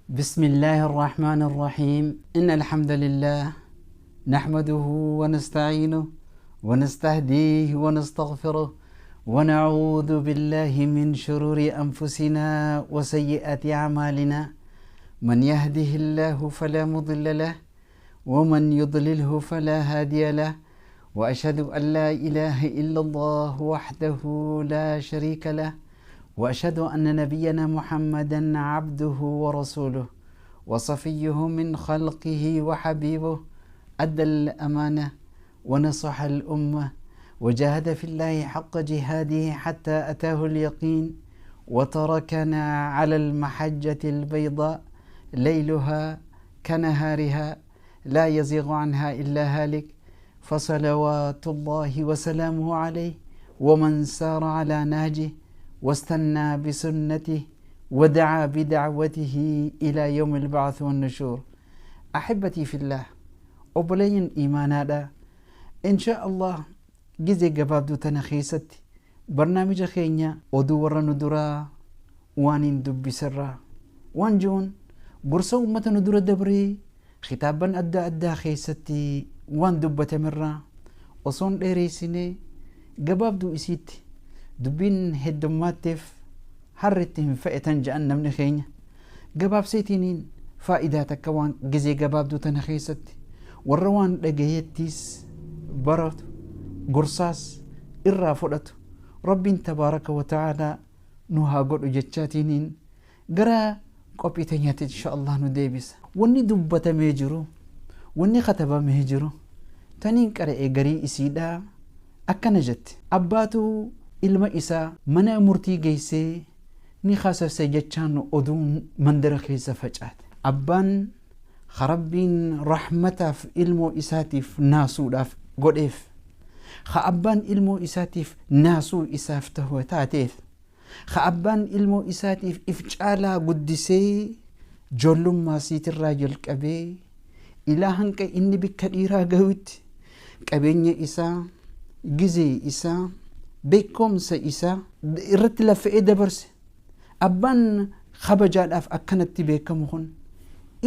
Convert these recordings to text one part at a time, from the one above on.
بسم الله الرحمن الرحيم. إن الحمد لله نحمده ونستعينه ونستهديه ونستغفره ونعوذ بالله من شرور أنفسنا وسيئات أعمالنا. من يهده الله فلا مضل له ومن يضلله فلا هادي له، وأشهد أن لا إله إلا الله وحده لا شريك له، وأشهد أن نبينا محمدا عبده ورسوله وصفيه من خلقه وحبيبه، أدى الأمانة ونصح الأمة وجاهد في الله حق جهاده حتى أتاه اليقين، وتركنا على المحجة البيضاء ليلها كنهارها لا يزيغ عنها إلا هالك، فصلوات الله وسلامه عليه ومن سار على نهجه واستنى بسنته ودعا بدعوته إلى يوم البعث والنشور. أحبتي في الله، أبلين إيمانا إن شاء الله جزي قبابدو تنخيست برنامج خينيا ودور ندرا وانين دبي سرا وانجون قرصة أمة ندرا دبري خطابا أدى أدى خيستي وان دبة مرة وصون إيريسيني قبابدو إسيتي دبين هدماتف حرتهم فئتن جأن من خينيا قباب سيتينين فائداتك وان جزي قبابدو تنخيست والروان لقيتيس برت قرصاص إرى فرط رب تبارك وتعالى نها قل جتشاتينين قرا قبي تنيات إن شاء الله نديبس وني دبة ميجرو وني خطبة ميجرو تنين قرأ قري إسيدا أكنجت أباتو ilma isaa mana murtii geessee ni khasase jechaan oduun mandara keessa facaate. Abbaan Rabbiin rahmataaf ilmoo isaatiif naasuudhaaf godheef, ka abbaan ilmoo isaatiif naasuu isaaf ta'u taateef, ka abbaan ilmoo isaatiif if caalaa guddisee joollummaa siitirraa jalqabee ilaa hanqa inni bikka dhiiraa gahutti qabeenya isaa gizee isaa beekumsa isaa irratti lafa'ee dabarse. Abbaan kabajaadhaaf akkanatti beekamu kun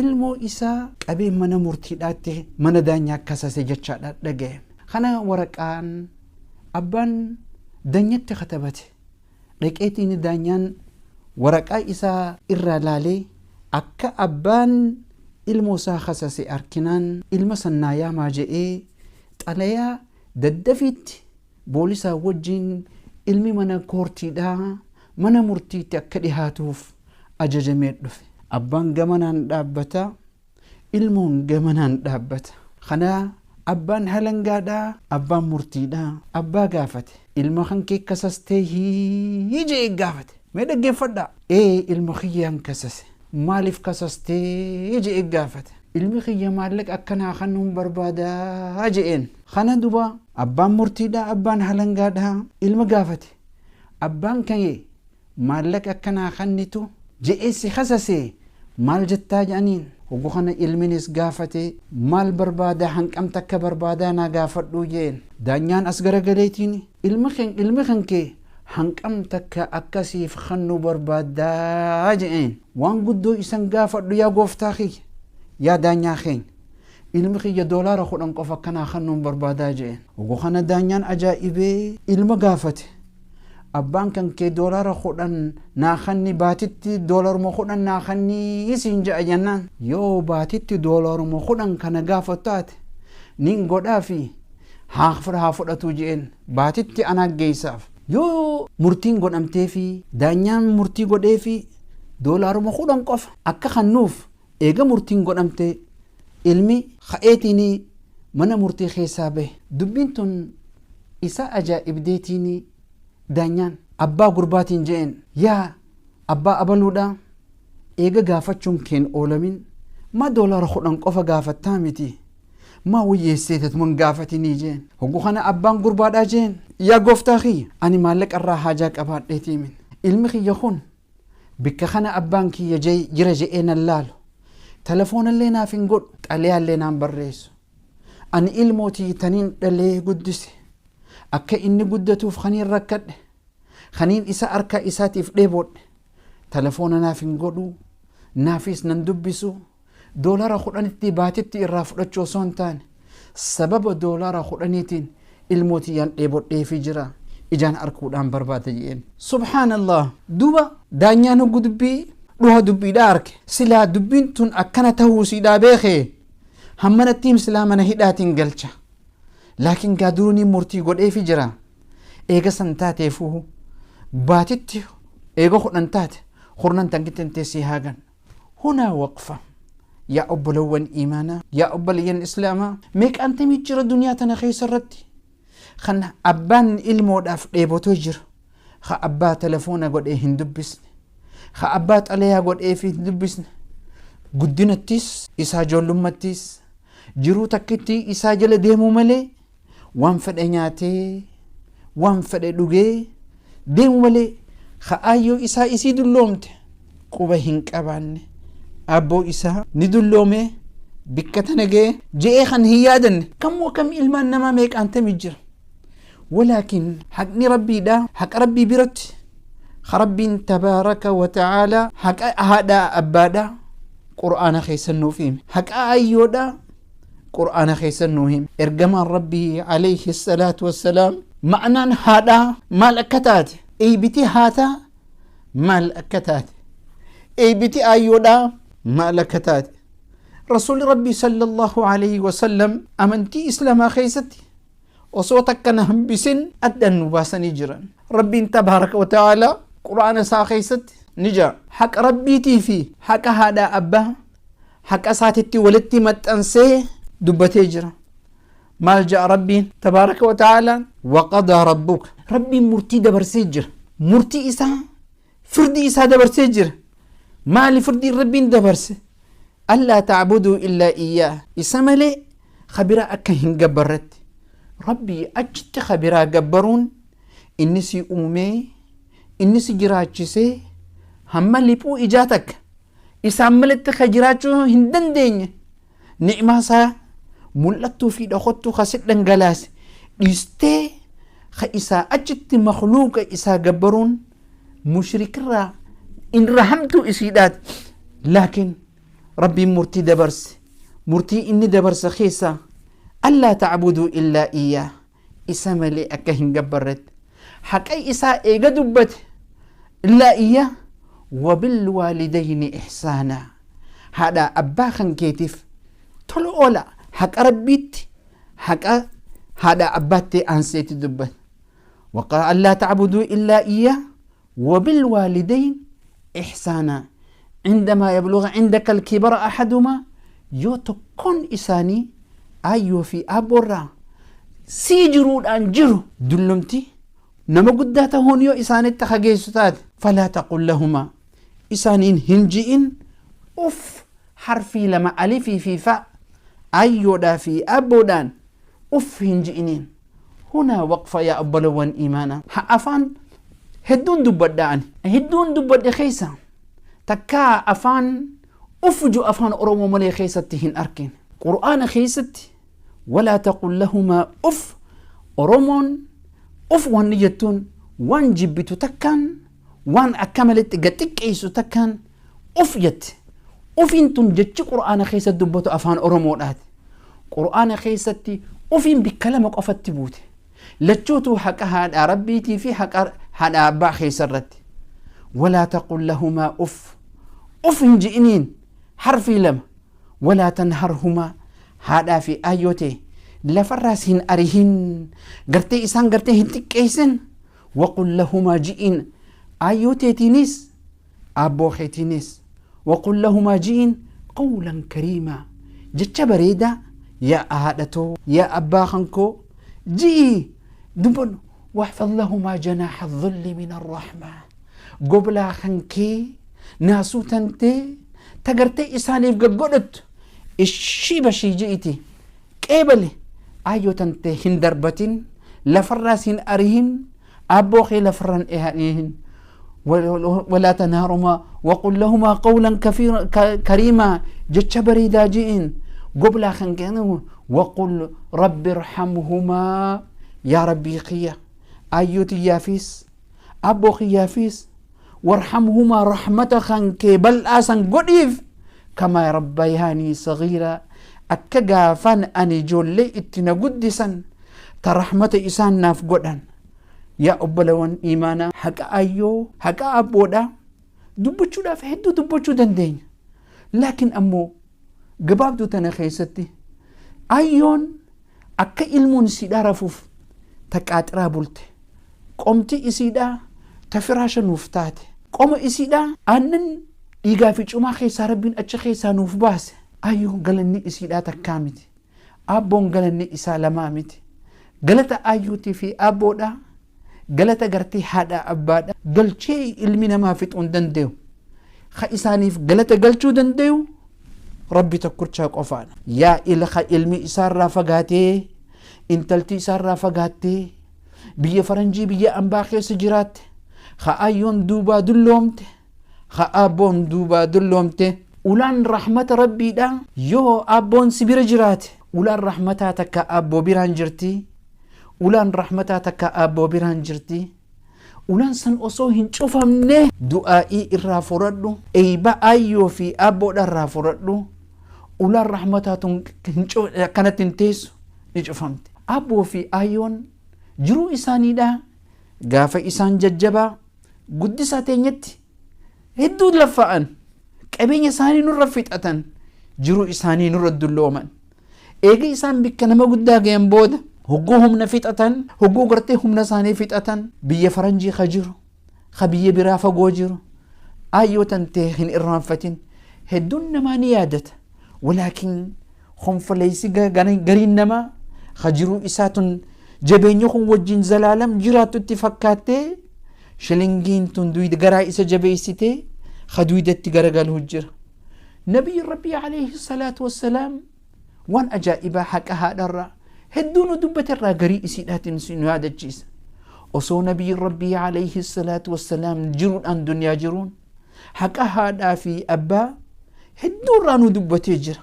ilmoo isaa qabee mana murtiidhaatti mana daanyaa akkasase jechaadha dhaga'e. Kana waraqaan abbaan daanyatti katabate dhaqeetiin daanyaan waraqaa isaa irraa laalee akka abbaan ilmoo isaa kasase arkinaan ilma sannaa yaamaa je'ee xalayaa daddafiitti boolisaa wajjin ilmi mana koortiidhaa mana murtiitti akka dhihaatuuf ajajamee dhufe. Abbaan gamanaan dhaabbata, ilmoon gamanaan dhaabbata. Kana abbaan halangaadhaa, abbaan murtiidhaa abbaa gaafate. Ilma kan kee kasastee hiijee gaafate. Mee dhaggeeffadhaa. Ee ilma kiyyaan kasase. Maaliif kasastee je'ee gaafate. Ilmi kiyya maallaqa akkanaa kan nuun barbaadaa je'een. Kana duba abbaan murtiidhaa abbaan halangaadhaa ilma gaafate. Abbaan kee maallaqa akkanaa kannitu je'ee si kasasee maal jettaa jedhaniin. Hogguu kana ilminis gaafate maal barbaadaa hanqamta akka barbaadaa naa gaafadhuu je'een. Daanyaan as garagaleetiin ilmi kan kee hanqamta akka akkasiif kannu barbaadaa je'een. Waan guddoo isan gaafadhu yaa gooftaa kiyya yaa daanyaa keenya ilmi kiyya $10 qofa akkanaa kannuun barbaadaa je'een. Hogguu kana daanyaan ajaa'ibee ilma gaafate. Abbaan kan kee $10 naa kanni baatitti $10 naa kanni isiin je'a jennaan. Yoo baatitti $10 kana gaafatu taate nin godhaa fi haa fudhatu je'een baatitti anaa geessaaf. Yoo murtiin godhamtee fi daanyaan murtii godhee fi $10 qofa akka kannuuf eega murtiin godhamte ilmi ka'eetiin mana murtii keessaa bahe. Dubbiin tun isa ajaa'ibdeetiin daanyaan abbaa gurbaatiin je'een yaa abbaa abaluudhaa eega gaafachuun keen oolamin ma $10 qofa gaafattaa miti ma wayyeesseetatuman gaafatinii je'een. Hogguu kana abbaan gurbaadhaa je'een yaa gooftaa kiyya ani maallaqa irraa haajaa qabaadheetiimin ilmi kiyya kun bikka kana abbaan kiyya jira je'ee nan laalu telefoonallee naaf hin godhu xalayaallee naan barreessu ani ilmootii taniin dhalee guddise akka inni guddatuuf kaniin rakkadhe kaniin isa harka isaatiif dheebodhe telefoona naaf hin godhu Naafis nan dubbisu. $10tti baatitti irraa fudhachuu osoo hin taane sababa $10tiin ilmootiyyaan dheebodheefi jira, ijaan arkuudhaan barbaada jedheen. Subhaanallah, duuba daanyaan hoggu dubbii dhuha dubbiidha arke, silaa dubbiin tun akkana tahuu siidhaa beekee hammanattiin silaa mana hidhaatiin galcha, laakiin gaa duruniin murtii godheefi jira. Eega san taateefuu baatitti eega 10 taate kurnan tankitti teessee haagan. Hunaa waqfa, yaa obbolowwan iimaanaa, yaa obboleeyyan islaamaa, meeqaantamii jira duniyaa tana keessa irratti kan abbaan ilmoodhaaf dheebotoo jira, ka abbaa telefoona godhee hin dubbisne, ka abbaa xalayaa godheef hin dubbisne, guddinattis isaa ijoollummattis jiruu takkitti isaa jala deemuu malee, waan fedhe nyaatee waan fedhe dhugee deemu malee, ka aayyoo isaa isii dulloomte quba hin qabaanne, abboo isaa ni dulloome bikka tana ga'e je'ee kan hin yaadanne kamuu kam ilmaan namaa meeqaantamii jira. Walaakin haqni rabbiidha, haqa rabbii biratti ka rabbiin tabaaraka wa ta'aalaa haqa haadhaa abbaadha qur'aana keessan nuuf hime, haqa ayyoodha qur'aana keessan nuu hime. Ergamaan rabbii alayhi salaatu wassalaam ma'anaan haadhaa maal akka taate, eeybiti haataa maal akka taate, eeybiti ayyoodhaa maal akka taate, rasuulli rabbii sallallahu alayhi wasallam amantii islaamaa keessatti osoo takka na hambisin addan nu baasanii jiran. Rabbiin tabaaraka wa ta'aalaa qur'aana isaa keessatti ni jira haqa rabbiitii fi haqa haadhaa abbaa haqa isaatitti walitti maxxansee dubbatee jira. Maal ja'a rabbiin tabaaraka wa ta'aalaan? Waqadaa rabbuka, rabbiin murtii dabarsee jira, murtii isaa, firdii isaa dabarsee jira. Maali firdiin rabbiin dabarse? Allaa tacbuduu illaa iyyaa, isa malee kabiraa akka hin gabbarratti. Rabbii achitti kabiraa gabbaruun, inni si uumee, inni si jiraachisee, hamma liphuu ijaa takka isaan malatti ka jiraachuu hin dandeenye, ni'maa isaa mul'attuu fi dhokottuu ka si dhangalaase dhiistee ka isaa achitti makluuqa isaa gabbaruun mushrikirraa irra hamtuu isiidhaati. Laakiin rabbiin murtii dabarse, murtii inni dabarse keessaa allaa tacbuduu illaa iyyaa, isa malee akka hin gabbarretti haqa isaa eega dubbate, illaa iyyaa wabilwaalidayni ihsaanaa, haadha abbaa kan keetiif tola oola. Haqa rabbiitti haqa haadha abbaatti aanseeti dubbate. وقال ألا تعبدوا إلا إياه وبالوالدين إحسانا عندما يبلغ عندك الكبر أحدهما، yoo tokkoon isaanii ayyoo fi abboorraa sii jiruudhaan jiru dullumti nama guddaa tahuun yoo isaanitti hageessu taate, falaa taqul lahumaa, isaaniin hin ji'in uf, harfii lama alifii fi fa ayyoodhaa fi abboodhaan uf hin ji'iniin. Hunaa waqfa, yaa obbolowwan imaanaa, ha afaan hedduun dubbadha, ani hedduun dubbadhe keessa takkaa afaan uf ju afaan oromoo malee keessatti hin arkin. Qur'aana keessatti walaa taqul lahumaa uf, oromoon uf wanni jettuun waan jibbitu takkaan, waan akka maletti gaxiqqeessu takkaan uf jette. Ufiin tun jechi qur'aana keessa dubbatu afaan oromoodhaati. Qur'aana keessatti ufiin bikka lama qofatti buute, lachuutu haqa haadhaa rabbiitii fi haqa haadha abbaa keessa irratti. Walaa taqul lahumaa uf, uf hin ji'iniin, harfii lama. Walaa tanharhumaa, haadhaa fi aayyoo ta'e lafarraas hin arihin, gartee isaan gartee hin xiqqeessin. Waqul lahumaa, ji'iin aayyoo teetiinis aabboo keetiinis, waqul lahumaa, ji'iin qawlan kariimaa, jecha bareedaa, yaa haadhatoo, yaa abbaa kankoo ji'ii dubbadhu. واحفظ لهما جناح الذل من الرحمة، goblaa kankee naasuu tantee tagartee isaaniif gaggodhattu ishii bashii ji'iti qeebale. Ayyoo tantee hin darbatin, lafarraas hin arihin, abboo kee lafarraan arihin. ولا تنهرهما وقل لهما قولا كريما، جتش بريدا جئن قبل خنكنه. وقل رب ارحمهما، يا ربي خيا أيوتي يافيس أبو خيافيس. Warhamhumaa, rahmata kan kee bal'aa san godhiif. Kamaa rabbayaanii sagiiraa, akka gaafan ani ijoollee itti na guddisan ta rahmata isaan naaf godhan. Yaa obbolawwan iimaanaa, haqa ayyoo, haqa abboodha dubbachuudhaaf hedduu dubbachuu dandeenya, laakiin ammoo gabaabduu tana keessatti, ayyoon akka ilmoon isiidhaa rafuuf ta qaaxiraa bulte, qomti isiidhaa ta firaasha nuuf taate, qoma isiidhaa aannan dhiigaa fi cumaa keessaa Rabbiin achi keessaa nuuf baase, ayyoon galanni isiidhaa takkaa miti, abboon galanni isaa lamaa miti. Galata ayyootii fi abboodhaa, galata gartee haadha abbaadha galchee ilmi namaa fixuu hin danda'u. Ka isaaniif galata galchuu danda'u Rabbi tokkochaa qofaadha. Yaa ilka ilmi isaarraa fagaatee, intalti isaarraa fagaattee biyya faranjii, biyya ambaa keessa jiraatte, ka ayyoon duubaa dulloomte, ka abboon duubaa dulloomte, ulaan rahmata Rabbiidha. Yoo abboon si bira jiraate, ulaan rahmataa takka abboo biraan jirti, ulaan rahmataa takka abboo biraan jirti. Ulaan san osoo hin cufamne du'aa'ii irraa fudhadhu, eeyba ayyoo fi abboodha irraa fudhadhu. Ulaan rahmataa tun akkanatti hin teessu, ni cufamte. Abboo fi ayyoon jiruu isaaniidha gaafa isaan jajjabaa guddisaa teenyatti hedduu laffa'an, qabeenya isaanii nurra fixatan, jiruu isaanii nurra dullooman. Eega isaan bikka nama guddaa gayan booda, hogguu humna fixatan, hogguu gartee humna isaanii fixatan, biyya faranjii ka jiru, ka biyya biraa fagoo jiru, ayyoo tantee hin irraanfatin. Hedduun namaa ni yaadata, walaakin honfaleessi gariin namaa ka jiruu isaa tun jabeenya kun wajjin zalaalam jiraattutti fakkaattee, shilingiin tun garaa isa jabeessitee ka duydatti garagaluu jira. Nabiyyi Rabbii alayhi salaatu wassalaam waan ajaa'ibaa haqa haadharraa hedduu nu dubbate irraa garii isiidhaatiin nu yaadachiisa. Osoo Nabiyyi Rabbii alayhi salaatu wassalaam jiruudhaan duniyaa jiruun haqa haadhaa fi abbaa hedduu irraa nu dubbatee jira.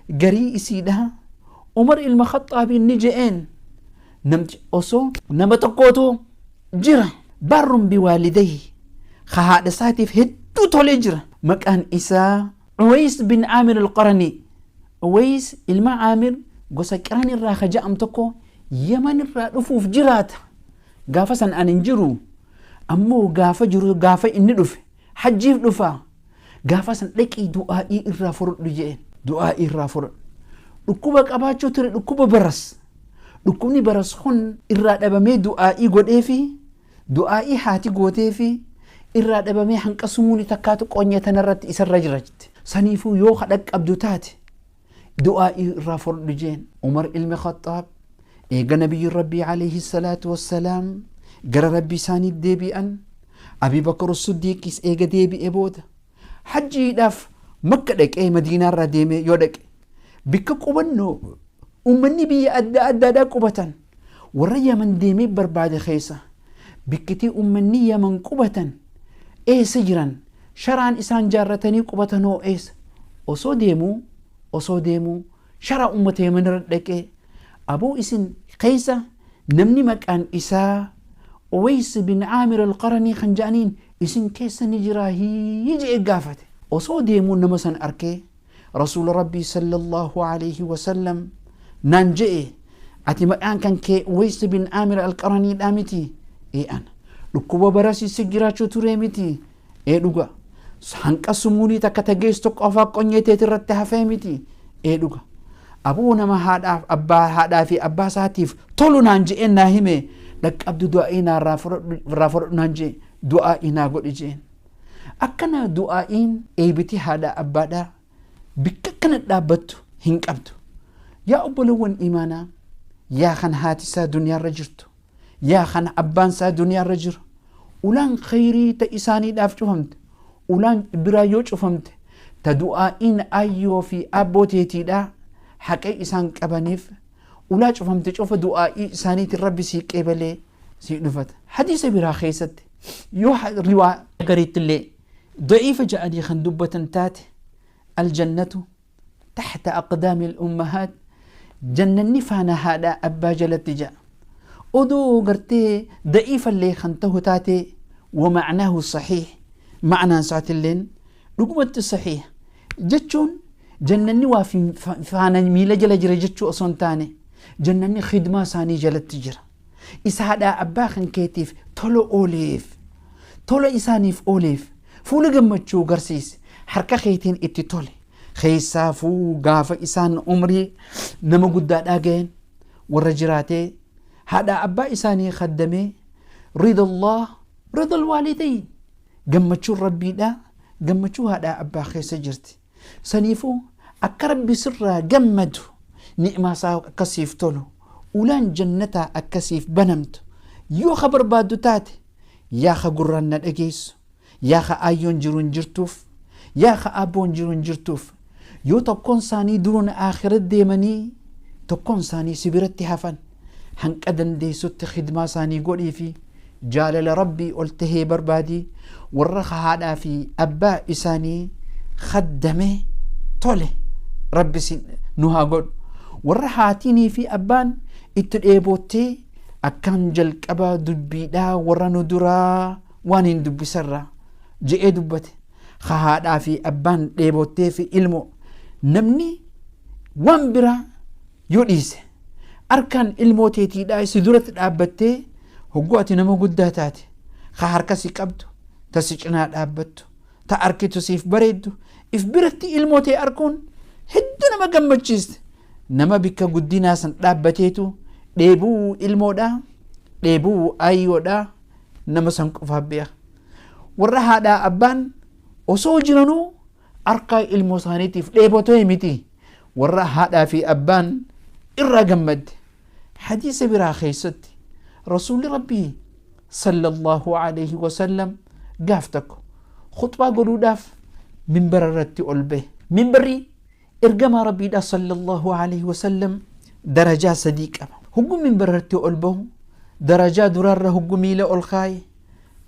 Garii isiidhaa Umar ilma Khaxaabiin ni je'een, namti osoo nama tokkootu jira, barrun biwaalidayhi, ka haadha isaatiif hedduu tolee jira, maqaan isaa Uways bin Aamir al-Qaranii. Uways ilma Aamir gosa Qiran irraa ka ja'am tokko Yaman irraa dhufuuf jiraata. Gaafa san ani hin jiru, ammoo gaafa jiru, gaafa inni dhufe hajjiif dhufa, gaafa san dhaqii du'aa'ii irraa fudhadhu je'een. Du'aa'ii irraa fudhadhu. Dhukkuba qabaachuu ture, dhukkuba baras. Dhukkubni baras kun irraa dhabamee du'aa'ii godhee fi du'aa'ii haati gootee fi irraa dhabamee, hanqa sumuuni takkaatu qonya tanarratti isarra jira jette. Saniifuu yoo ka dhaqqabdu taate du'aa'ii irraa fudhadhu jeen. Umar ilmi Khaxaab eega Nabiyyi Rabbii alayhi salaatu wassalaam gara Rabbi isaanii deebi'an, Abi Bakr Siddiiqis eega deebi'e booda, hajjiidhaaf Makka dhaqee, Madiinaarraa deemee yoo dhaqe, bikka qubannoo ummanni biyya adda addaadhaa qubatan warra Yaman deemee barbaade keessa, bikkitii ummanni Yaman qubatan eessa jiran, sharaan isaan jaarratanii qubatanoo eessa, osoo deemuu osoo deemuu sharaa ummata Yaman irra dhaqee, aboo isin keessa namni maqaan isaa Uways bin Aamir al-Qaranii kan jedhaniin isin keessa ni jiraa je'ee gaafate. Osoo deemuu nama san arkee, Rasuula Rabbii sallallahu alayhi wasallam naan je'e, ati maqaan kan kee Uways bin Aamir al-Qaraniidhaa miti? Ee, ana. Dhukkuba barasiise jiraachuu turee miti? Ee, dhuga. Hanqa sumuunii takka tageessu qofa qonyee teeti irratti hafee miti? Ee, dhuga. Aboo nama haadhaaf abbaa, haadhaa fi abbaa isaatiif tolu naan je'een naa hime, dhaqqabdu du'aa'ii naa irraa fudhadhu naan je'e, du'aa'ii naa godhi je'een. Akkana du'aa'iin eebiti haadha abbaadhaa bikka akkana dhaabbattu hin qabdu. Yaa obbolowwan imaanaa, yaa kan haati isaa duniyaarra jirtu, yaa kan abbaan isaa duniyaarra jiru, ulaan khayrii ta isaaniidhaaf cufamte, ulaan biraa yoo cufamte, ta du'aa'iin ayyoo fi abboo teetiidhaa haqa isaan qabaniif ulaa cufamte cufa du'aa'ii isaaniitiin Rabbi sii qeebalee sii dhufata. Hadiisa biraa keessatti yoo riwaa gariitti illee da'iifa ja'anii kan dubbatan taate, aljannatu taxta aqdaami al-ummahaat, jannanni faana haadha abbaa jalatti ja'a. Odoo gartee da'iifallee kan tahu taate, wamacnaahu saxiix. Ma'anaan isaatilleen dhugumatti sahiha jechuun jannanni waa faana miila jala jira jechuu osoo hin taane, jannanni khidmaa isaanii jalatti jira. Isa haadhaa abbaa kan keetiif tola ooleef, tola isaaniif ooleef, fuula gammachuu garsiise, harka keetiin itti tole. Keessaafuu gaafa isaan umrii nama guddaadhaa gahan, warra jiraatee haadhaa abbaa isaanii khaddamee, ridallah ridal waalidayn, gammachuun rabbiidha gammachuu haadhaa abbaa keessa jirti. Saniifuu akka rabbi sirraa gammadu, ni'maa isaa akkasiif tolu, ulaan jannataa akkasiif banamtu yoo ka barbaaddu taate, yaa ka gurraan na dhageessu, yaa ka aayyoon jiruun jirtuuf, yaa ka abboon jiruun jirtuuf, yoo tokkoon isaanii duruun aakhira deemanii tokkoon isaanii si biratti hafan, hanqa dandeessutti khidmaa isaanii godhii fi jaalala rabbii ol tahee barbaadii. Warra haadhaa fi abbaa isaanii khaddame tole rabbi nu haa godhu. Warra haatiinii fi abbaan itti dheebottee akkaan jalqaba dubbiidhaa warra nu duraa waan hin dubbisarraa je'ee dubbate, ka haadhaa fi abbaan dheebottee fi ilmoo, namni waan biraa yoo dhiise harkaan ilmoo teetiidhaa si duratti dhaabbattee, hogguu ati nama guddaa taate ka harka si qabdu, ta si cinaa dhaabbattu, ta arkitu siif bareeddu, if biratti ilmoo tee arkuun hedduu nama gammachiiste. Nama bikka guddinaa san dhaabbateetu dheebuu ilmoodhaa, dheebuu ayyoodhaa nama san qofaaf beeka. Warra haadhaa abbaan osoo jiranuu harkaa ilmoo isaaniitiif dheebotee miti, warra haadhaa fi abbaan irraa gammadde. Hadiisa biraa keessatti rasuulli rabbii sallallahu alaihi wasallam gaaf tokko khuxbaa godhuudhaaf minbara irratti ol bahe. Minbarri ergamaa rabbiidha sallallahu alaihi wasallam darajaa sadii qaba. Hoggu minbara irratti ol bahu, darajaa duraarra hoggu miila ol kaaye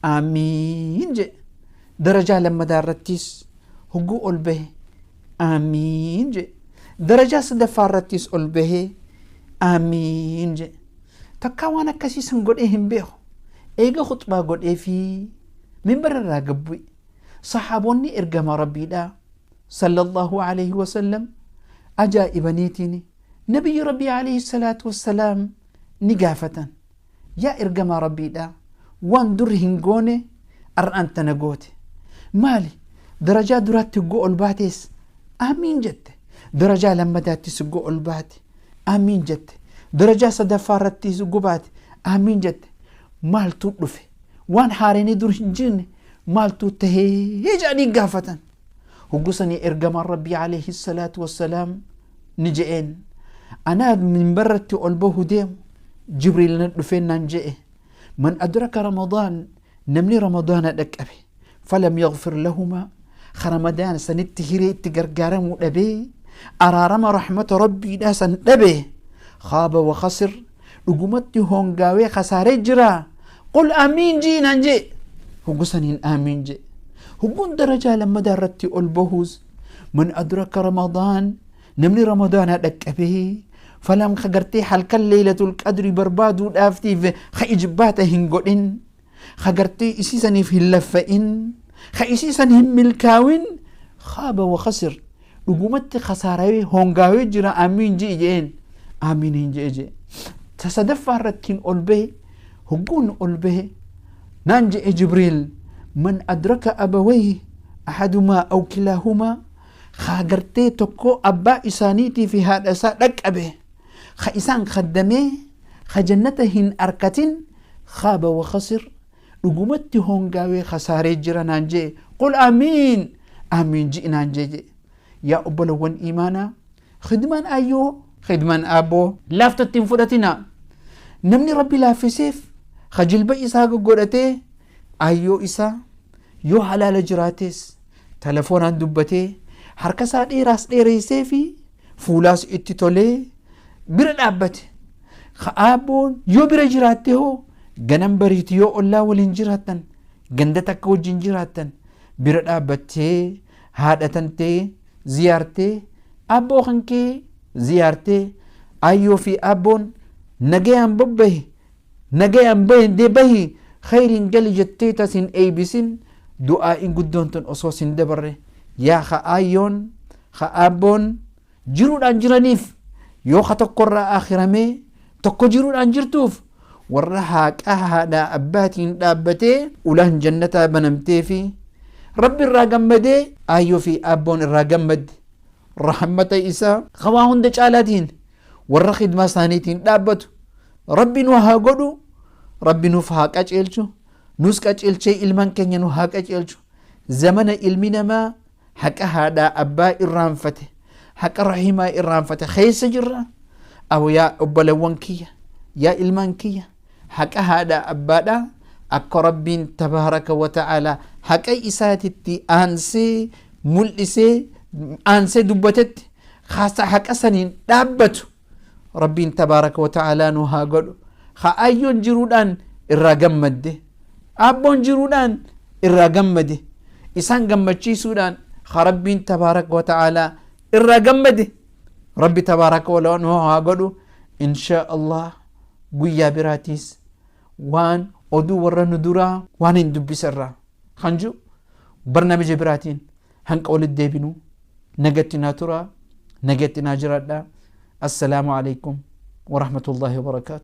aamiin jedhe. Darajaa lammataa irrattis hogguu ol bahe aamiin jedhe. Darajaa sadaffaa irrattis ol bahee aamiin jedhe. Takkaa waan akkasii san godhee hin beeku. Eega khuxbaa godhee fi minbara irraa gad bu'e. Saxaaboonni ergamaa rabbiidha sallallahu alaihi wasallam ajaa'ibaniitiin nabiyyi rabbii alayhi salaatu wassalaam ni gaafatan: yaa ergamaa rabbiidha, waan dur hin goone ar'aan tana goote maali? Darajaa duraatti hogguu ol baatees aamiin jette, darajaa lammadaattis hogguu ol baate aamiin jette, darajaa sadaffaa irrattis hogguu baate aamiin jette. Maaltu dhufe? Waan haareenii dur hin jirne maaltu tahee jedhanii gaafatan. Hogguu sanii ergamaan rabbii alayhi salaatu wassalaam ni je'een: anaa minbarratti ol bahu deemu Jibriil na dhufeen naan je'e, man adraka ramadaan, namni ramadaana dhaqqabe, falam yaghfir lahumaa, ka ramadaana sanitti hiree itti gargaaramuu dhabee araarama rahmata rabbiidhaa san dhabe, khaaba wa khasir, dhugumatti hongaawee kasaaree jira. Qul amiin jii naan jee. Hoggu saniin amiin jee. Hogguun darajaa lammadaa irratti ol bahuus, man adraka ramadaan, namni ramadaana dhaqqabee, falam ka gartee halkan leeylatul qadri barbaaduudhaaftiif ka ijbaata hin godhin, ka gartee isii saniif hin laffa'in, ka isii san hin milkaawin, khaaba wa khasir, dhugumatti khasaarawee hongaawee jira, amiin ji'i jeen. Amiin hin je'e jee. Ta sadaffaa irrattiin ol bahe, hogguun ol bahe naan je'e Jibriil, man adraka abawayhi ahadumaa aw kilaahumaa, kaa gartee tokko abbaa isaaniitii fi haadha isaa dhaqqabe, ka isaan khaddamee ka jannata hin arkatin, khaaba wa khasir, dhugumatti hongaawee khasaaree jira naan jee. Qul amiin, amiin ji'i naan jee jee. Yaa obbolowwan iimaanaa, khidmaan ayyoo, khidmaan aabboo laaftatti hin fudhatina. Namni rabbi laaffiseef ka jilba isaa goggodhatee ayyoo isaa yoo halaala jiraates telefoonaan dubbatee, harka isaa dheeraas dheereessee fi fuulaas itti tolee bira dhaabbate. Ka aabboon yoo bira jiraatte hoo, ganam bariitu yoo ollaa waliin jiraattan, ganda takka wajjin jiraattan, bira dhaabbattee haadha tantee ziyaartee, aabboo kan kee ziyaartee, ayyoo fi aabboon nagayaan bobbahi, nagayaan bahi, khayriin gali jettee tasin eeybisin. Du'aa'iin guddoon tun osoo sin dabarre, yaa ka aayyoon ka aabboon jiruudhaan jiraniif, yoo ka tokkorraa akhiramee tokko jiruudhaan jirtuuf, warra haqa haadhaa abbaatiin dhaabbatee ulaan jannataa banamtee fi Rabbi irraa gammadee, aayyoo fi aabboon irraa gammadde, rahmata isaa ka waa hunda caalaatiin warra khidmaa isaaniitiin dhaabbatu Rabbi nu haa godhu. Rabbi nuuf haa qaceelchu, nus qaceelchee ilmaan keenya nu haa qaceelchu. Zamana ilmi namaa haqa haadhaa abbaa irraanfate, haqa rahimaa irraanfate keessa jirra. Awo, yaa obbolewwan kiyya, yaa ilmaan kiyya, haqa haadhaa abbaadhaa akka Rabbiin tabaaraka wa ta'aalaa haqa isaatitti aansee mul'isee, aansee dubbatetti haqa saniin dhaabbatu Rabbiin tabaaraka wa ta'aalaa nu haa godhu. Ha ayyoon jiruudhaan irraa gammadde, aabboon jiruudhaan irraa gammade, isaan gammachiisuudhaan ha Rabbiin tabaaraka wa ta'aalaa irraa gammade Rabbi tabaaraka wa nu haa godhu. Inshaa Allah guyyaa biraatiis waan oduu warra nu duraa waan hin dubbisarraa kan jiru barnaamija biraatiin hanqa walitti deebinu, nagatti naa turaa, nagatti naa jiraadhaa. Assalaamu alaikum warahmatullaahi wabarakaatu.